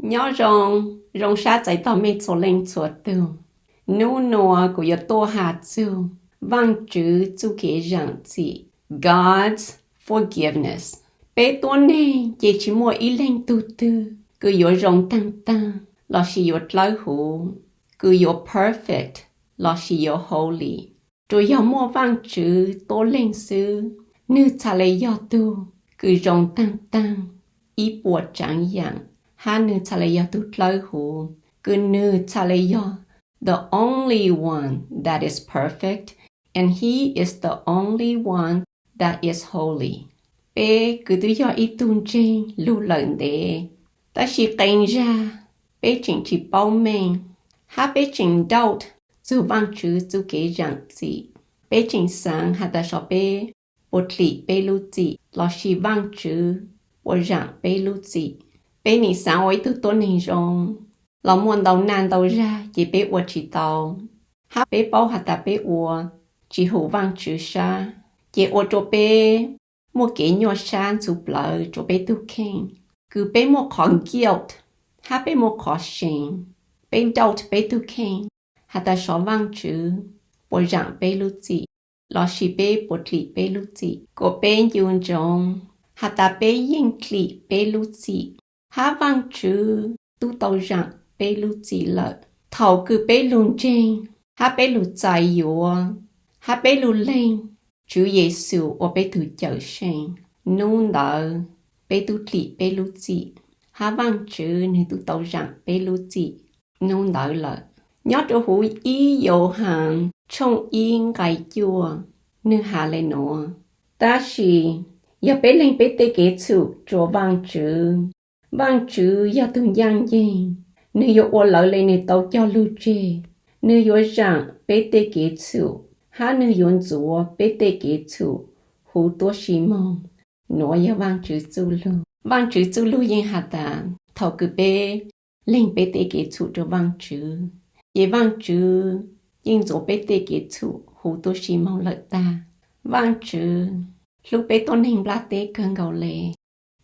Nyob zoo, zoo sab txais tos mej txhua leej txhua tug. Nub nua kuv yuav tuaj has txug Vaajtswv txuj kev zaamc txim, God's forgiveness. Peb tuab neeg ces tsi muaj ib leeg tug twg kws yuav zoo taag taag lossis yuav dlawb huv, kws yuav perfect lossis yuav holy. Tsuas yog muaj Vaajtswv tuab leeg xwb, nwg txhad le yog tug kws zoo taag taag ib puas tsaav yaam, hab nwg txhad le yog tug dlawb huv, kws nwg txhad le yog the only one that is perfect, and he is the only one that is holy. Peb kws twb yog ib tug ntseeg lug lawm ntev, tab sis qee zag peb tseem tsi paub meej, hab peb tseem doubt txug Vaajtswv txuj kev zaamc txim. Peb tseem xaav has tas sov peb puas dlim peb lub txim lossis Vaajtswv puas zaamc peb lub txim. Peb nim xaav ua ib tug tuab neeg zoo, los muaj ntau naj ntau zag ces peb ua tsi tau, hab peb paub has tas peb ua tsi hum Vaajtswv sab, ces ua rua peb muaj kev nyuaj sab ntxhuv plawv rua peb tug kheej, kws peb muaj qhov guilt, hab peb muaj qhov shame. Peb doubt peb tug kheej has tas sov Vaajtswv puas zaamc peb lub txim, lossis peb puas dlim peb lub txim. Kuas peb ncu ntsoov has tas peb yeej dlim peb lub txim, hab Vaajtswv tub tau zaamc peb lub txim lawm. Thaus kws peb lug ntseeg, hab peb lug txais yuav, hab peb lug leeg Tswv Yexus ua peb tug Cawmseej, nub ntawd peb tub dlim peb lub txim, hab Vaajtswv nwg tub tau zaamc peb lub txim nub ntawd lawm. Nyob rua huv ib Yauhas tshooj ib nqai cuaj, nwg has le nuav: Tab sis yog peb leeg peb tej kev txhum rua Vaajtswv, Vaajtswv yog tug ncaaj nceeg, nwg yuav ua lawv le nwg tau cog lug tseg. Nwg yuav zaamc peb tej kev txhum, hab nwg yuav ntxuav peb tej kev txhum huv tuab si moog. Nuav yog Vaajtswv txuj lug. Vaajtswv txuj lug yeej has tas thaus kws peb leeg peb tej kev txhum rua Vaajtswv, ces Vaajtswv yeej ntxuav peb tej kev txhum huv tuab si moog lawm tag. Vaajtswv hlub peb tuab neeg nplaj teb kawg nkaus le.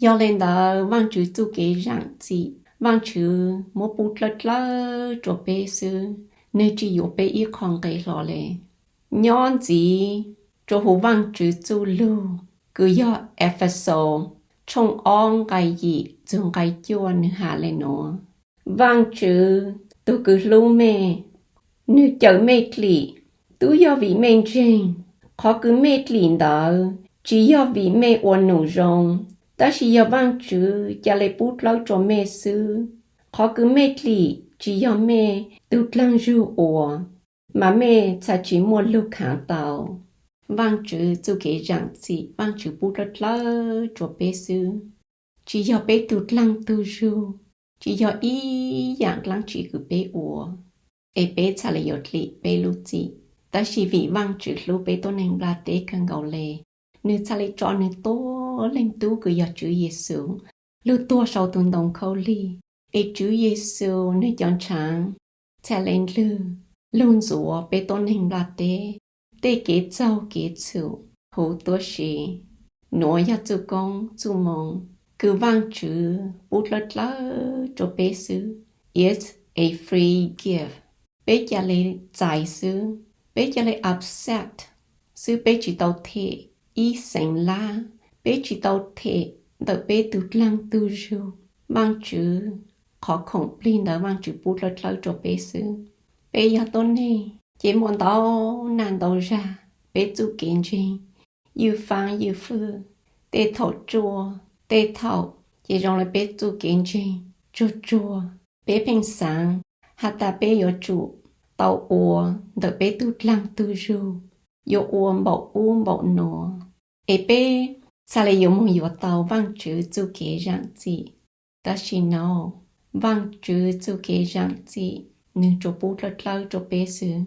Yog le ntawd Vaajtswv txuj kev zaamc txim, Vaajtswv muab pub dlawb dlawb rua peb xwb, nwg tsi yuav peb ib qho nqe hlo le. Nyob ntxiv rua huv Vaajtswv txuj lug kws yog Efexus tshooj ob nqai yim txug nqai cuaj, nwg has le nuav: Vaajtswv tug kws hlub mej, nwg cawm mej dlim, tub yog vim mej ntseeg. Qhov kws mej dlim ntawd tsi yog vim mej ua num zoo, tab sis yog Vaajtswv ca le pub dlawb rua mej xwb. Qhov kws mej dlim tsi yog mej tug dlaag zug ua, mas mej txhad tsi muaj lug khaav tau. Vaajtswv txuj kev zaamc txim, Vaajtswv pub dlawb dlawb rua peb xwb. Tsi yog peb tug dlaag tug zug, tsi yog ib yaam dlaab tsi kws peb ua, es peb txhad le yuav dlim peb lub txim. Tab sis vim Vaajtswv hlub peb tuab neeg nplaj teb kawg nkaus le, nwg txhad le tso nwg tuab leeg tub kws yog Tswv Yexus lug tuag sau tug ntoo khaub lig, es Tswv Yexus nwg cov ntshaav txhad le ndlwg lug ntxuav peb tuab neeg nplaj teb tej kev txaug kev txhum huv tuab si. Nuav yog txuj koob txuj moo kws Vaajtswv pub dlawb dlawb rua peb xwb. It's a free gift. Peb ca le txais xwb, peb ca le accept xwb, peb tsi tau them ib xeev lab, peb tsi tau them ntawm peb tug dlaag tug zug. Vaajtswv qhov khoom plig ntawd Vaajtswv pub dlawb dlawb rua peb xwb. Peb yog tuab neeg ces muaj ntau naj ntau zag, peb txuj kev ntseeg ywj faab ywj fwj, tej thaum tsuaj, tej thaum ces zoo le peb txuj kev ntseeg tsuag tsuag. Peb pheej xaav has tas peb yuav tsum tau ua ntawm peb tug dlaag tug zug, yuav ua npaum ub npaum nuav, es peb txhad le yuav moog yuav tau Vaajtswv txuj kev zaamc txim. Tab sis no, Vaajtswv txuj kev zaamc txim nwg tsuas pub dlawb dlawb rua peb xwb.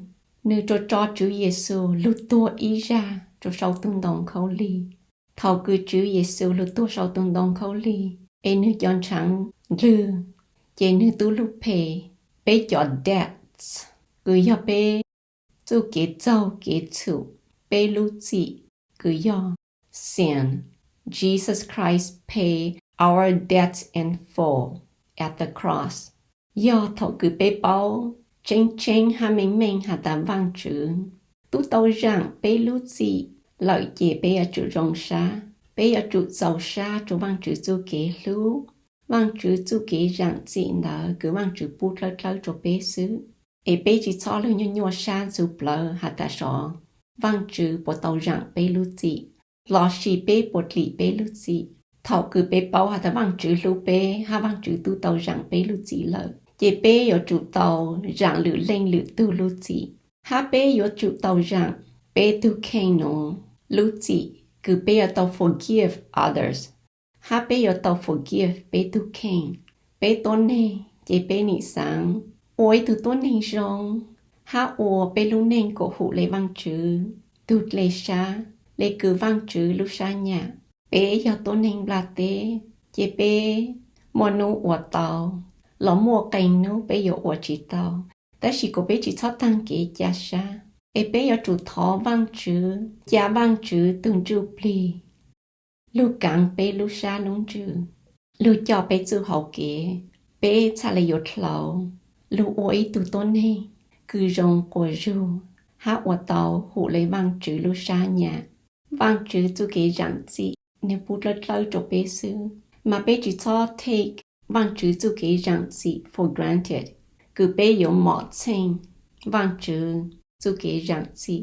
Nwg tsuas tso Tswv Yexus lug tuag ib zag rua sau tug ntoo khaub lig. Thaus kws Tswv Yexus lug tuag sau tug ntoo khaub lig es nwg cov ntshaav ndlwg, ces nwg tub lug phem peb cov debts, kws yog peb txuj kev txaug kev txhum, peb lub txim kws yog sin. Jesus Christ pay our debt in full. at the cross. Yog thaum kws peb paub tseeb tseeb hab meej meej has tas Vaajtswv tub tau zaam peb lub txim lawm ces peb yuav tsum zoo sab, peb yuav tsum txaus sab rua Vaajtswv txuj kev hlub, Vaajtswv txuj kev zaam txim ntawd kws Vaajtswv pub dlawb dlawb rua peb xwb. Es peb tsi txhob lug nyuaj nyuaj sab ntxhov plawv has tas sov Vaajtswv puas tau zaam peb lub txim lossis peb puas dlim peb lub txim. Thaum kws peb paub has tas Vaajtswv hlub peb hab Vaajtswv tub tau zaam peb lub txim lawm ces peb yuav tsum tau zaam lwm leej lwm tug lub txim. Hab peb yuav tsum tau zaam peb tug kheej nuav lub txim, kws peb yuav tau forgive others, hab peb yuav tau forgive peb tug kheej. Peb tuab neeg ces peb nim xaav ua ib tug tuab neeg zoo hab ua peb lub neej kuas hum le Vaajtswv tug dlej sab, le kws Vaajtswv lub sab nyam. Peb yog tuab neeg nplaj teb ces peb muaj nub ua tau los muaj qee nub peb yuav ua tsi tau, tab sis kuas peb tsi txhob taag kev ca sab es peb yuav tsum thov Vaajtswv, ca Vaajtswv tug ntsuj plig lug kaav peb lub sab lub ntsws, lug coj peb txuj hauv kev, peb txhaj le yuav dlhau lug ua ib tug tuab neeg kws zoo quas zug hab ua tau hum le Vaajtswv lub sab nyam. Vaajtswv txuj kev zaam txim nwg pub dlawb dlawb rua peb xwb, mas peb tsi txhob take Vaajtswv txuj kev zaam txim for granted, kws peb yuav mom txheej Vaajtswv txuj kev zaam txim.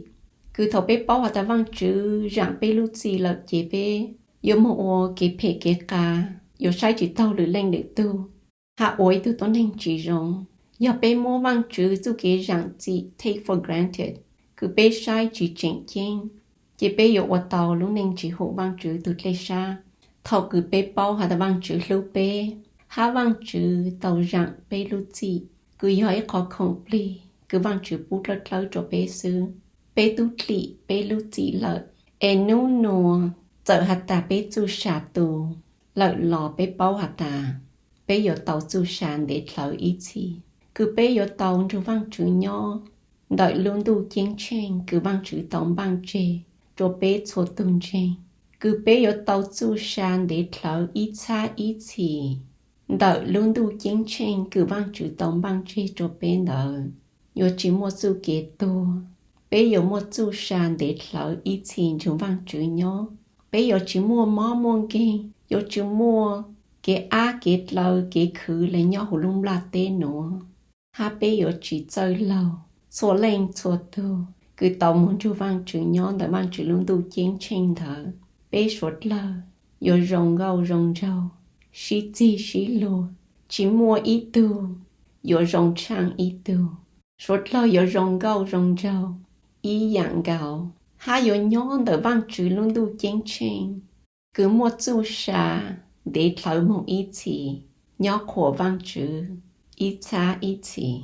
Kws thaum peb paub has tas Vaajtswv zaam peb lub txim lawm ces peb yuav moog ua kev phem kev qas, yuav saib tsi taug lwm leej lwm tug hab ua ib tug tuab neeg tsi zoo. Yog peb muab Vaajtswv txuj kev zaam txim take for granted, kws peb saib tsi tseem ceeb, ces peb yuav ua tau lub neej tsi hum Vaajtswv tug dlej sab. Thaum kws peb paub has tas Vaajtswv hlub peb hab Vaajtswv tau zaam peb lub txim, kws yog ib qho khoom plig kws Vaajtswv pub dlawb dlawb rua peb xwb, peb tub dlim peb lub txim lawm. Es nub nua txawm has tas peb txuj sa tu lawm los peb paub has tas peb yuav tau txuj sa ntev dlhawv ib txhis, kws peb yuav tau nrug Vaajtswv nyob ntawm lub ntuj ceeb tsheej kws Vaajtswv tau npaaj tseg rua peb txhua tug ntseeg, kws peb yuav tau txuj sa ntev dlhawv ib txhab ib txhis ntawm lub ntuj ceeb tsheej kws Vaajtswv tau npaaj tseg rua peb ntawd. Yuav tsi muaj txuj kev tuag, peb yuav muaj txuj sa ntev dlhawv ib txhis nrug Vaajtswv nyob. Peb yuav tsi muaj mob muaj nkeeg, yuav tsi muaj kev ab kev dlaw kev khwv le nyob huv lub nplaj teb nuav, hab peb yuav tsi txawj laug. Txhua leej txhua tug kws tau moog nrug Vaajtswv nyob ntawm Vaajtswv lub ntuj ceeb tsheej ntawd, peb suav dlawg yuav zoo nkauj zoo nraug, sib txig sib luag, tsi muaj ib tug yuav zoo tshaaj ib tug. Suav dlawg yuav zoo nkauj zoo nraug ib yaam nkaus, hab yuav nyob ntawm Vaajtswv lub ntuj ceeb tsheej kws muaj txuj sa ntev dlhawv moog ib txhis nyob qhuas Vaajtswv ib txhab ib txhis.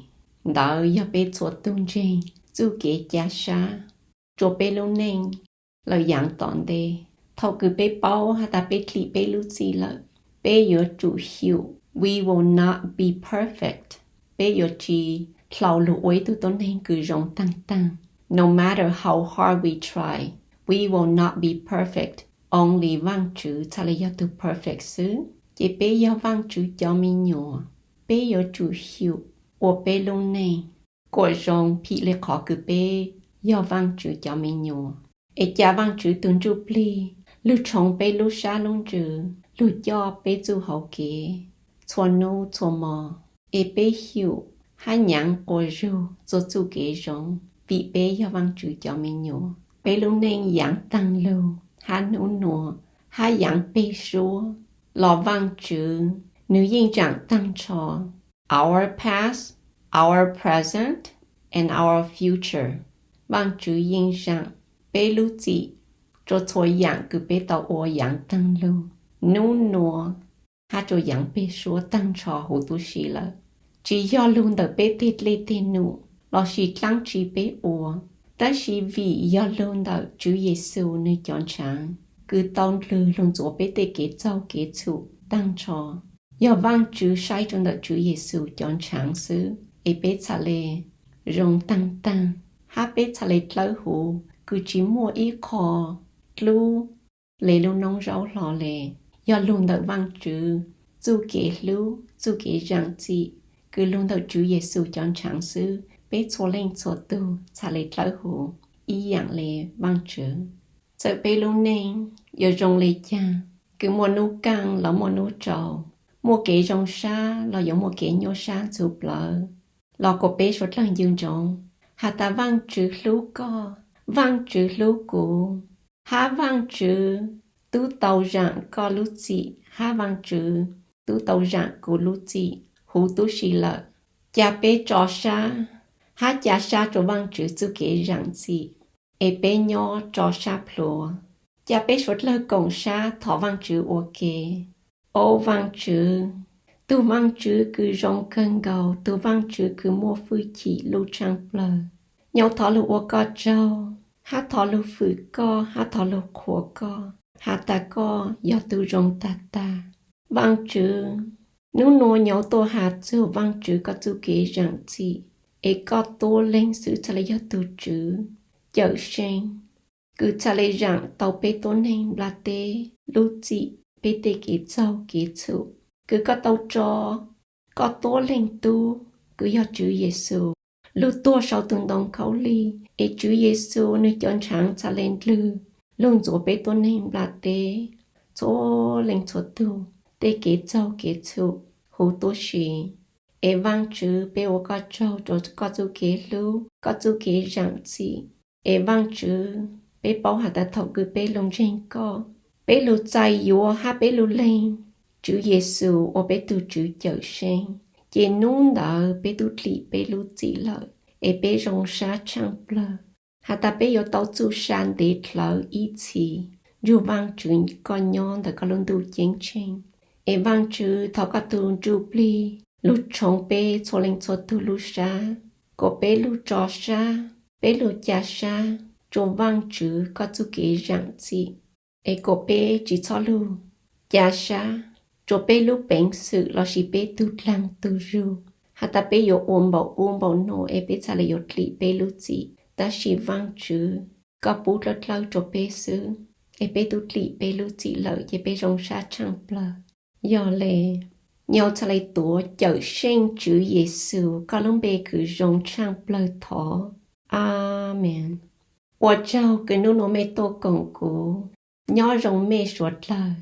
Ntawd yog peb txhua tug ntseeg txuj kev ca sab rua peb lub neej lawm yaav tom ntej. Thaum kws peb paub has tas peb dlim peb lub txim lawm, peb yuav tsum xyum we will not be perfect. Peb yuav tsi dlhau lug ua ib tug tuab neeg kws zoo taag taag. No matter how hard we try, we will not be perfect. Only Vaajtswv txhaj le yog tug perfect xwb. Ces peb yog Vaajtswv cov me nyuam, peb yuav tsum xyum ua peb lub neej kuas zoo phim le qhov kws peb yog Vaajtswv cov me nyuam. Es ca Vaajtswv tug ntsuj plig lug tshoov peb lub sab lub ntsws, lug coj peb txuj hauv kev txhua nub txhua mo. Es peb xyum hab nyaav quas zug txua txuj kev zoo, vim peb yog Vaajtswv cov me nyuam. Peb lub neej yaav taag lug hab nub nua hab yaav peg suab los Vaajtswv nwg yeej zaam taag nrho our past, our present, and our future. Vaajtswv yeej zaam peb lub txim rua txhua yaam kws peb tau ua yaav taag lug, nub nua, hab rua yaav peg suab taag nrho huv tub si lawm. Tsi yog lug ntawm peb teg dlej teg num lossis dlaab tsi peb ua, tab sis vim yog lug ntawm Tswv Yexus nwg cov ntshaav kws tau ndlwg lug ntxuav peb tej kev txaug kev txhum taag nrho. Yog Vaajtswv saib rua ntawm Tswv Yexus cov ntshaav xwb es peb txhaj le zoo taag taag, hab peb txhaj le dlawb huv kws tsi muaj ib qho dlub le lub noob zaub hlo le. Yog lug ntawm Vaajtswv txuj kev hlub, txuj kev zaam txim kws lug ntawm Tswv Yexus cov ntshav xwb, peb txhua leej txhua tug txhaj le dlawb huv ib yaam le Vaajtswv. Txawm peb lub neej yuav zoo le caag, kws muaj nub kaaj los muaj nub tsaus, muaj kev zoo sab los yuav muaj kev nyuaj sab ntxhov plawv, los kuas peb suav dlawg ncu ntsoov has tas Vaajtswv hlub koj, Vaajtswv hlub kuv, hab Vaajtswv tub tau zaam koj lub txim, hab Vaajtswv tub tau zaam kuv lub txim huv tub si lawm. Ca peb tso sab hab ca sab rua Vaajtswv txuj kev zaam txim, es peb nyob tso sab plhuav. Ca peb suav dlawg koom sab thov Vaajtswv ua ke. Au Vaajtswv, tug Vaajtswv kws zoo kawg nkaus, tug Vaajtswv kws muaj fwj chim lub tshaaj plawg, nyauj thov lug ua koj tsaug, hab thov lug fwm koj, hab thov lug qhuas koj has tas koj yog tug zoo tag tag. Vaajtswv, nub nua nyauj tuaj has txug Vaajtswv koj txuj kev zaam txim, es koj tuab leeg xwb txhaj le yog tug Tswv Cawmseej kws txhaj le zaam tau peb tuab neeg nplaj teb lub txim, peb tej kev txaug kev txhum, kws koj tau tso koj tuab leeg tub kws yog Tswv Yexus lug tuag sau tug ntoo khaub lig, es Tswv Yexus nwg cov ntshav txhaj le ndlwg lug ntxuav peb tuab neeg nplaj teb txhua leej txhua tug tej kev txaug kev txhum huv tub si. Es Vaajtswv, peb ua koj tsaug rua koj txuj kev hlub, koj txuj kev zaam txim. Es Vaajtswv, peb paub has tas thaum kws peb lug ntseeg koj, peb lug txais yuav hab peb lug leeg Tswv Yexus ua peb tug Tswv Cawmseej, ces nub ntawd peb tub dlim peb lub txim lawm, es peb zoo sab tshaaj plawg has tas peb yuav tau txuj sa ntev dlhawv ib txhis nrug Vaajtswv koj nyob ntawm koj lub ntuj ceeb tsheej. Es Vaajtswv, thov koj tug Ntsujplig lug tshoov peb txhua leej txhua tug lub sab, kuas peb lug tso sab, peb lug ca sab rua Vaajtswv koj txuj kev zaam txim, es kuas peb tsi txhob lug ca sab rua peb lub peev xwm lossis peb tug dlaag tug zug has tas peb yuav ua npaum ub npaum nuav es peb txhaj le yuav dlim peb lub txim. Tab sis Vaajtswv, koj pub dlawb dlawb rua peb xwb, es peb tub dlim peb lub txim lawm ces peb zoo sab tshaaj plawg. Yog le, nyauj txhaj le tuav Cawmseej Tswv Yexus koj lub npe kws zoo tshaaj plawg thov. Amees. Ua tsaug kws nub nua mej tuaj koom kuv. Nyob zoo mej suav dlawg.